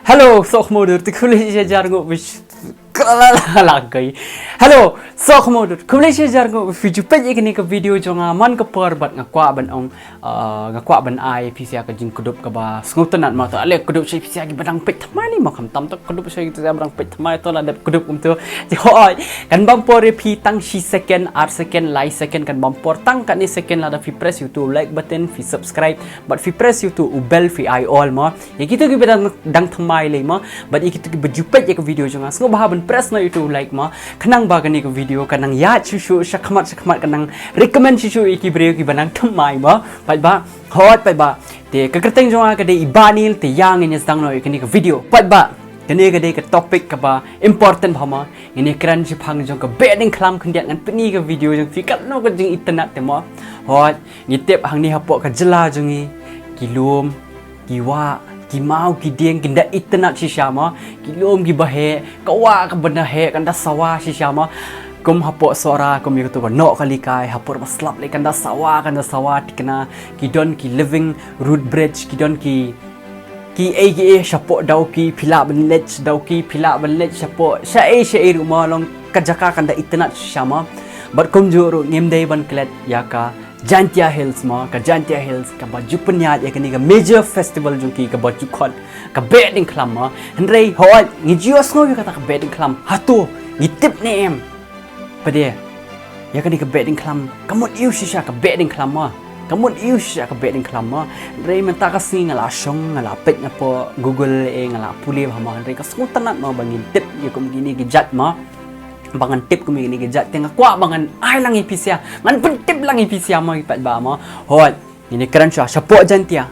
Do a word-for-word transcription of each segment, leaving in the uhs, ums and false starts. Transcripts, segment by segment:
Hello, soh khmut dur, te khublei shihajar nguh bish. Kala la la kai. Hello, soh khmut dur, khublei shihajar nguh bish. Phi ju peit ïa kane ka video jong nga man ka por bad nga kwah ban ong, ah, nga kwah ban ai phi sha ka jingkdup kaba sngewtynnat ma, to ale kdup sha phi sha kiba dang peit thymmai lei ma, khamtam to kdup sha phi sha ba dang peit thymmai, to la dep kdup kumto. Te hoi, kan bam por ïa phi tang shi second, ar second, lai second, kan bam por tang katne second lada phi press ïa uto u like button, phi subscribe bad phi press ïa uto u bell, phi ai all ma. Ïa kito kiba dang, dang thymmai lei ma, bad ïa kito kiba ju peit ïa ka video jong nga, sngewbha ban press noh ïa uto u like ma, khnang ba kane ka video kan nang ïaid shuh shuh shakhmat shakhmat, kan nang recommend shuh shuh ïa ki briew kiba nang thymmai ma. Paidbah, hoi paidbah, te ka kyrteng jong nga ka dei i Bah Nil, te ïa ngin ïa sdang noh ïa kane ka video. Paidbah, kane ka dei ka topic kaba important bha ma. Ngin ïa kren shaphang jong ka Behdeiñkhlam khyndiat, ngan pyni ka video jong phi katno ka jingitynnat te ma. Hoi, ngi tip hangne hapoh ka jylla jong ngi, ki lum, ki wah, ki maw, ki dieng, kin da itynnat shisha ma. Ki lum kiba heh, ka wah kaba da heh, kan da sawa shisha ma. Kum hapoh Sohra, kum ïa kato ka Nohkalikai, ha por ba slap lei kan da sawa, kan da sawa thikna, ki don ki living root bridge, ki don ki, ki ei ki ei shapoh Dawki, phi lah ban leit Dawki, phi lah ban leit shapoh shaei shaei ruh ma, long ka jaka kan da itynnat shisha ma. Bad kumjuh ruh ngim dei ban klet ïa ka Jaintia Hills ma, ka Jaintia Hills kaba ju pynïaid ïa kane ka major festival jong ki kaba ju khot ka Behdeiñkhlam ma. Hynrei hoi, ngi ju ïohsngew ïa kata ka Behdeiñkhlam, hato ngi tip ne em? Pat de, ïa kane ka Behdeiñkhlam, ka mut aiu shisha ka Behdeiñkhlam ma? Ka mut aiu shisha ka Behdeiñkhlam ma? Hynrei mynta ka sngi nga la shong, nga la peit napoh Google, eh, nga la pule bha ma, hynrei ka sngewtynnat ma ba ngin tip ïa kum kine ki jait ma. Ba ngan tip kum ïa kine ki jait, te nga kwah ba ngan ai lang ïa phi sha, ngan pyntip lang ïa phi sha ma, ki paidbah ma. Hoi, ngin ïa kren sha shapoh Jaintia.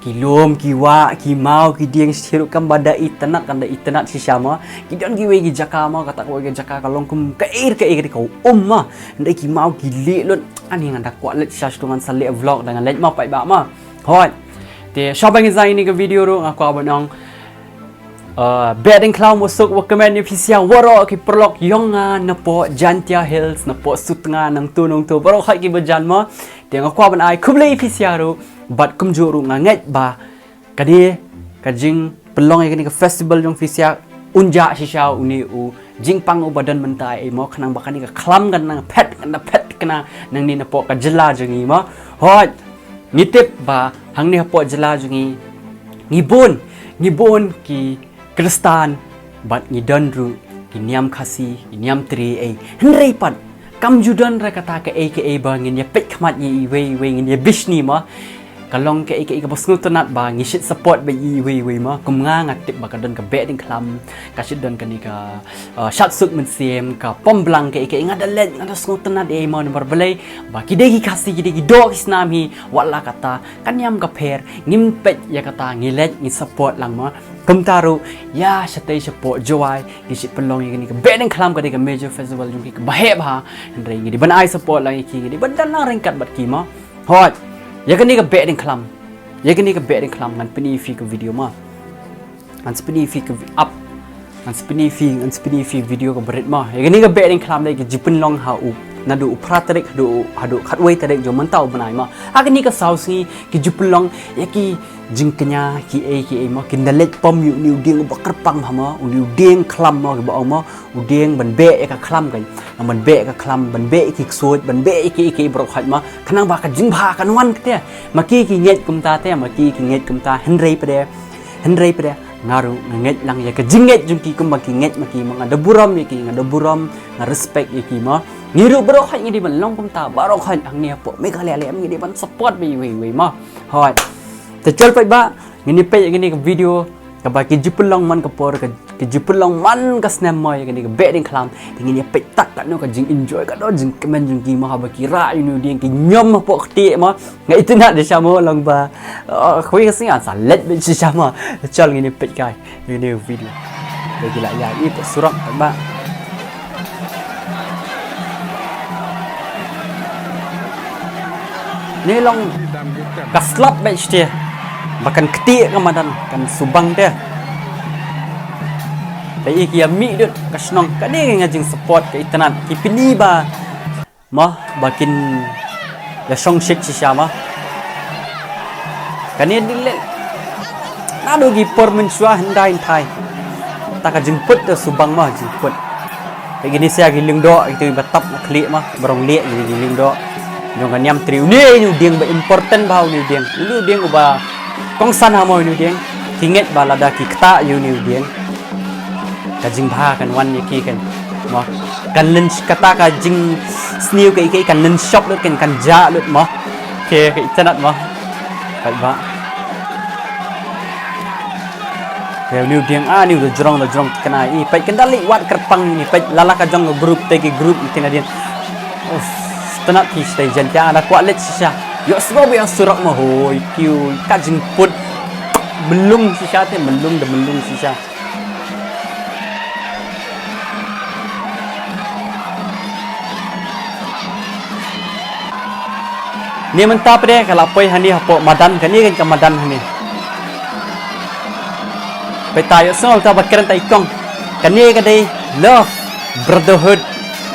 Ki lum, ki wah, ki maw, ki dieng, shi ruh kam ba da itynnat, kan da itynnat shisha ma. Ki don kiwei ki jaka ma, kata kawei ki jaka ka long kum kaei kaei ka um ma. Hynrei ki maw ki lieh lut. Ani ngan da kwah leit sha shuh, ngan sa leh vlog da ngan leit ma paidbah ma. Hoi. Te shuwa ba ngin sdang ïa kane ka video ruh nga kwah ban ong, ah, Behdeiñkhlam u suk wa kmen ïa phi sha waroh ki paralok jong nga napoh Jaintia Hills, napoh Sutnga, nangtu nangtu, baroh khoit kiba jan ma. Te nga kwah ban ai khublei ïa phi sha ruh, bad kumjuh ruh nga ngeit ba kane ka jingpynlong ïa kane ka festival jong phi sha un jah shisha une u jingpang uba don mynta ei ma, khnang ba kane ka khlam kan nang phet, kan nang phet khnang nangne napoh ka jylla jong ngi ma. Hoi, ngi tip ba hangne hapoh jylla jong ngi, ngi bun, ngi bun ki Khristan, bad ngi don ruh ki niam Khasi, ki niam Tre ei. Hynrei pat kam ju don re kata kaei kaei ba ngin ïa peit khmat ïa iwei iwei, ngin ïa bishni ma. Ka long kaei kaei kaba sngewtynnat ba ngi shait support beit ïa iwei iwei ma. Kum nga, nga tip ba ka don ka Behdeiñkhlam, ka shait don kane ka, uh, Shatsuk Mynsiem, ka Pomblang, kaei kaei, nga da leit, nga da sngewtynnat ei ma, namar balei ba ki dei ki Khasi, ki dei ki doh ki snam hi. Wat la kata, ka niam ka pher, ngim peit ïa kata, ngi leit ngi support lang ma. Kumta ruh ïa shatei shapoh Jowai ki shait pynlong ïa kane ka Behdeiñkhlam, ka dei ka major festival jong ki kaba heh bha. Hynrei ngi dei ban ai support lang ïa ki, ngi dei ban don lang ryngkat bad ki ma. Hoi, ïa kane ka Behdeiñkhlam, ïa kane ka Behdeiñkhlam ngan pyni ïa phi ka video ma. Ngan sa pyni ïa phi ka vi-, ap. Ngan sa pyni ïa phi, ngan sa pyni ïa phi video kaba rit ma. Ïa kane ka Behdeiñkhlam dei ka ju pynlong ha u, naduh u phra tarik haduh, haduh khatwei tarik jong mynta u bnai ma. Ha kane ka saw sngi ki ju pynlong ïa ki jingkñia kiei kiei ma, kin da leit pom ïa une u dieng uba kyrpang bha ma, une u dieng khlam ma, kiba ong ma, u dieng ban beh ïa ka khlam, kan ban beh ïa ka khlam, ban beh ïa ki ksuid, ban beh ïa kiei kiei baroh khoit ma, khnang ba ka jingbha kan wan kata. Ma ki ki ngeit kumta te, ma ki ki ngeit kumta, hynrei pat de, hynrei pat de nga ruh nga ngeit lang ïa ka jingngeit jong ki, kumba ki ngeit ma ki ma, nga da burom ïa ki, nga da burom, nga respect ïa ki ma. Ngi ruh baroh khoit ngi dei ban long kumta, baroh khoit hangne hapoh Meghalaya lei ngi dei ban support beit iwei iwei ma. Hoi. Te chal paidbah, ngin ïa peit ïa kane ka video kaba ki ju pynlong man ka por, ka, ki ju pynlong man ka snem ma, ïa kane ka Behdeiñkhlam. Te ngin ïa peit tang katno ka jingenjoy, katno jingkmen jong ki ma, haba ki rah ïa une u dieng, ki ñiom hapoh ktieh ma. Nga itynnat da sha ma, long ba, uh, kawei ka sngi ngan sa leit beit shisha ma. Chal ngin ïa peit kai ïa kane ka video. Ba ki la ïaid ïa ka surok, paidbah. Ne long ka slap beit shatei ba kan ktieh ka madan, kan subang te. Te ïa ki ïa mih dud ka shnong, kane ka jingsupport ka itynnat, ki pyni ba ma, ba kin ïa shong shit shisha ma. Kane dei leh. Naduh ki por mynshuwa hyndai hynthai. Ta ka jingput da subang ma jingput. Te kine sia ki lyngdoh, kito kiba tap na khlieh ma, ba rong lieh kine ki lyngdoh. Jong ka niam tri une une u dieng ba important bha une u dieng. Une u dieng uba kongsan ha mo une u dieng. Ki ngeit ba lada ki ktah ïa une u dieng, ka jingbha kan wan ïa ki kan. Mo. Kan lynsh kata ka jingsniew ka i ka i kan lynshop lut kan kan jah lut mo. Ke ka itynnat mo. Paidbah. Te une u dieng, ah, une u da jrong da jrong thikna i peit kan da leit wad kyrpang une peit la la ka jong ka group te ki group ïa kine dieng. Uff, tynnat ki shatei Jaiñtia da kwah leit shisha. Ïohsngew ba ïa surok ma hoi kiu ka jingput. Myllung shisha te myllung da myllung shisha. Ne mynta pat de ka la poi hangne hapoh madan, kane kan ka madan hangne. Peit ta ïohsngew ta ba kren ta i kong. Kane ka dei love, brotherhood.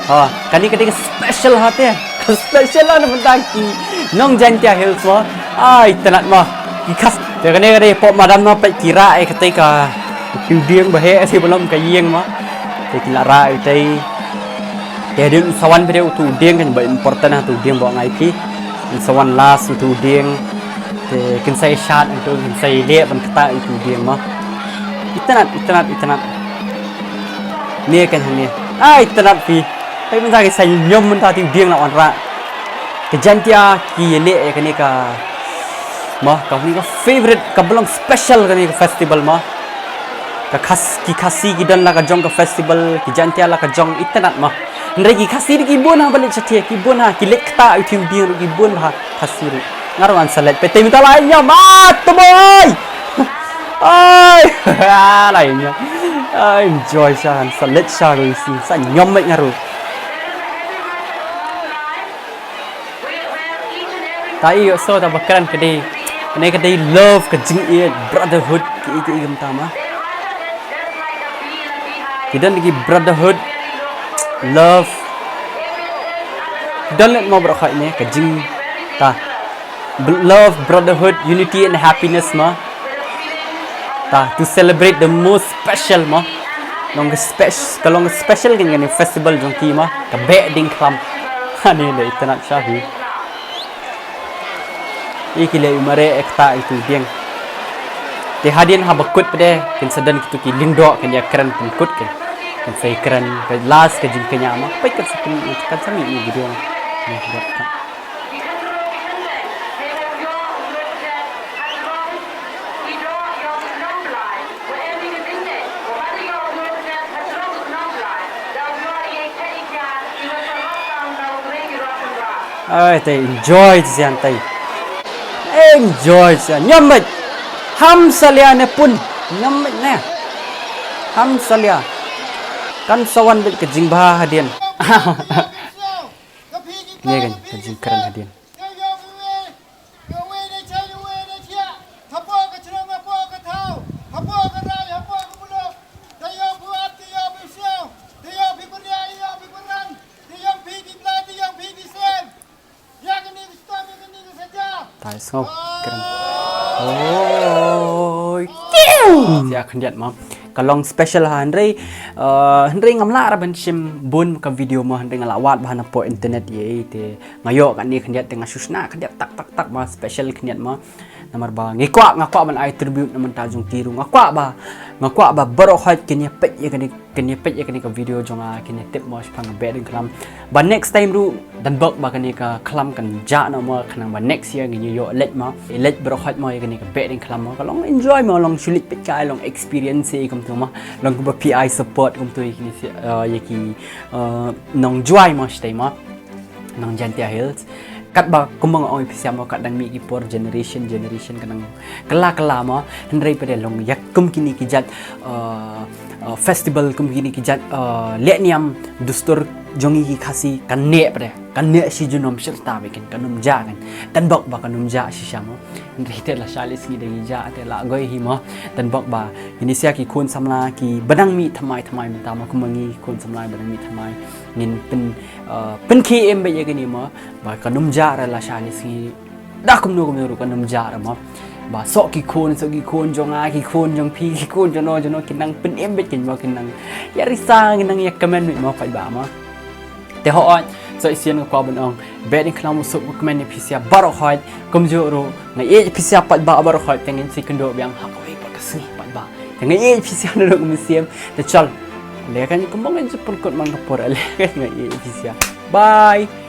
Ha, kane ka dei ka special ha te. Ka special ha na mynta ki nong Jaiñtia Hills mo. Ai, tynnat mo. Ki khas. Te kane ka dei hapoh madan mo peit ki rah ïa katei ka, ki dieng ba heh shi ba lom ka ïing mo. Te ki la rah ïa katei. Te hadien un sa wan phi dei utu u dieng kan ba important ha utu u dieng ba nga ïa phi. Un sa wan last utu u dieng. Te kin sa ïa shad utu kin sa ïa leh ban ktah utu u dieng mo. Itynnat, itynnat, itynnat. Ne kan hangne. Ai, itynnat phi. Peit mynta ki sa ñiom mynta utu u dieng la wan rah. Ka Jaiñtia ki ïaleh ïa kane ka, mo, kane ka favorite, kaba long special kane ka festival mo. Ka Khas, ki Khasi ki don la ka jong ka festival, ki Jaiñtia la ka jong, itynnat mo. Hynrei ki Khasi ruh ki bun ha ba leit shathie, ki bun ha, ki leit ktah ïa u dieng ruh ki bun ha Khasi ruh. Nga ruh ngan sa leit, peit te mynta la ïa ma, to boy! Ai, la ïa. Ai, enjoy sha, ngan sa leit sha ruh isi, sa ñiom beit nga ruh. Ta i ïohsngew ta ba kren ka dei, kane ka dei love ka jingïeit brotherhood ki i ki i kumta ma. Ki don ki brotherhood, love. Ki don leh mo baroh khoit ne ka jing ta. Br- love, brotherhood, unity and happiness ma. Ta, to celebrate the most special ma. Long ka spec- ka long ka special kan kane festival jong ki ma. Ka Behdeiñkhlam. Ani dei itynnat sha hi. I ki leh i mareh ïa ktah ïa utu u dieng. Te hadien haba kut pat de kin sa don kitu ki lyngdoh kin ïa kren pynkut kin. Kin sa ïa kren ka last ka jingkñia ma. Peit kan sa pyn- kan sa mih ïa ki dieng. Ïa ki dieng. Ai, te enjoy sian te. Enjoy sian. Ñiom beit. Ham salia ne pun. Ñiom beit ne. Ham salia. Kan sa wan beit ka jingbha hadien. Ne kan ka jingkren hadien. Kawei na jai, kawei na jia. Hapoh ka chnong, hapoh ka thaw, hapoh ka rai, hapoh ka muluk. Te ïoh phi wat, te ïoh phi siaw, te ïoh phi kuria, ïoh phi kuran, te ïoh phi ki blai, te ïoh phi ki sem. Ïa kane ka stom, ïa kane ka saja. Tai sngow, kren. Oi, kiu. Ïa khyndiat ma. Ka long special ha hynrei, eh, hynrei ngam lah ra ban shim bun ka video ma hynrei nga la wad bha na poh internet ïa i te. Nga ïoh kane khyndiat te nga shu shna khyndiat tak tak tak ma special khyndiat ma. Namar ba ngi kwah, nga kwah ban ai tribute na mynta jong ki ruh, nga kwah ba, nga kwah ba baroh hait kin ïa peit ïa kane, kin ïa peit ïa kane ka video jong nga, kin ïa tip mo shaphang ka Behdeiñkhlam. Ba next time ruh, dang bok ba kane ka khlam kan jah noh mo, khnang ba next year ngin ïoh leit mo. Leit baroh hait mo ïa kane ka Behdeiñkhlam mo. Ka long enjoy mo, long shu leit peit kai, long experience ïa kumtu mo. Long kumba phi ai support kumtu ïa kine, eh, ïa ki, eh, nong Jwai mo shatei mo. Nong Jaintia Hills. Katba kumba nga ong ïa phi sha mo, kat dang mih ki por generation, generation ka dang kylla kylla mo. Hynrei pat de long ïa kum kine ki jait, uh, uh, festival, kum kine ki jait, uh, lehniam dustur jong ngi ki Khasi kan neh pat de. Kan neh shi junom shi rta bad kan, kan ym jah kan. Dang bok ba kan ym jah shisha mo. Hynrei te lashai lashisngi da ngi jah te la goi hi mo. Dang bok ba kine sha ki khun samla kiba dang mih thymmai thymmai mynta mo, kumba ngi khun samla ba dang mih thymmai. Ngin pyn, uh, pynkhie em bad ïa kane mo, ba kan ym jah re lashai lashisngi. Da kumno kumno ruh kan ym jah re mo. Ba soh ki khun, soh ki khun jong nga, ki khun jong phi, ki khun jong no jong no, ki nang pynim beit kein mo, ki nang ïa risa, ki nang ïa kmen beit mo paidbah mo. Te hooid, sa shisien nga kwah ban ong, bad in klam u suk u kmen ïa phi sha baroh hooid. Kumjuh ruh nga ïeit ïa phi sha paidbah baroh hooid, te ngin sa ïakynduh biang ha kawei pat ka sngi paidbah. Te nga ïeit ïa phi sha naduh mynsiem. Te chal, ale kan kumba ngan ju pynkut man ka por, ale kan, nga ïeit ïa phi sha. Bye.